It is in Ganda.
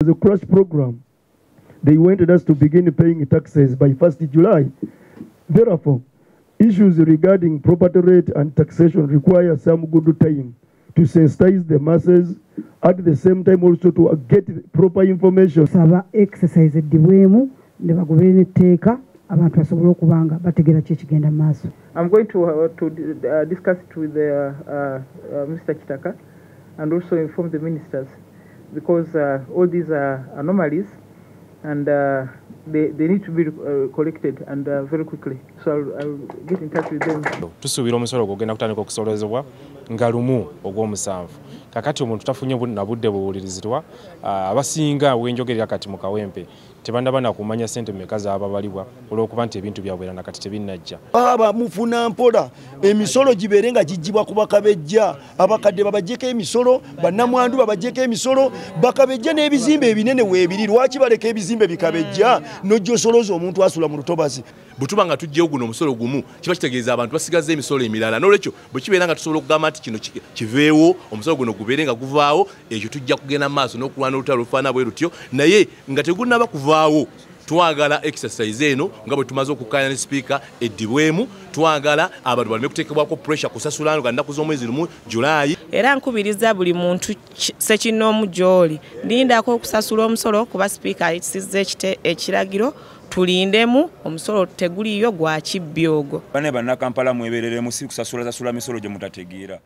The crash program, they wanted us to begin paying taxes by 1st July. Therefore, issues regarding property rate and taxation require some good time to sensitize the masses, at the same time also to get proper information. Saba exercise eddibwemu ne bagoberera etteeka abantu basobole okuba nga bategeera ki ekigenda mu maaso. I'm going to discuss it with Mr. Kitaka and also inform the ministers, because all these are anomalies and they need to be collected and very quickly. So I'll get in touch with them. Tusuubira omusolo ogugenda kutandika okusolozebwa nga 1 ogw'omusanvu. Kakati omuntu tafunye na budde buwulirizibwa, abasinga wenjogerera kati mu Kawempe tebannaba na kumanya ssente mmeka z'ababalibwa olw'okuba nti ebintu byabwe na kati tebinnajja. Baba mufuna mpola emisolo gibeere nga giggyibwa ku bakabejja, abakadde babaggyeko emisolo, bannamwandu babaggyeko emisolo, bakabejja n'ebizimbe ebinene weebiri. Lwaki baleka ebizimbe bikabejja n'ojja osoloza omuntu asula mu lutobazi? Bwe tuba nga tuggyewo guno omusolo gumu, kiba kitegeeza abantu basigaza emisolo emirala. N'olwekyo bwe kibeera nga tusobola okugamba nti kino kiveewo, omusolo guno gubeere nga guvaawo, ekyo tujja kugenda mu maaso n'okulwana olutalo olufaanana bwe lutyo, naye nga tegunnaba kuvaawo. Twagala exercise eno nga bwe tumaze okukkaanya ne sipiika eddibwemu, twagala abantu baleme kuteekebwako pressure kusasula nga nnaku z'omwezi 1 Julaayi. Era nkubiriza buli muntu ssekinnoomu gy'oli, lindako okusasula omusolo kuba sipiika ayisizza ekiragiro, tulindemu omusolo teguliyo gwa kibbi ogwo. Bane bannakampala mwebereremu, si kusasula sasula misolo gye mutategeera.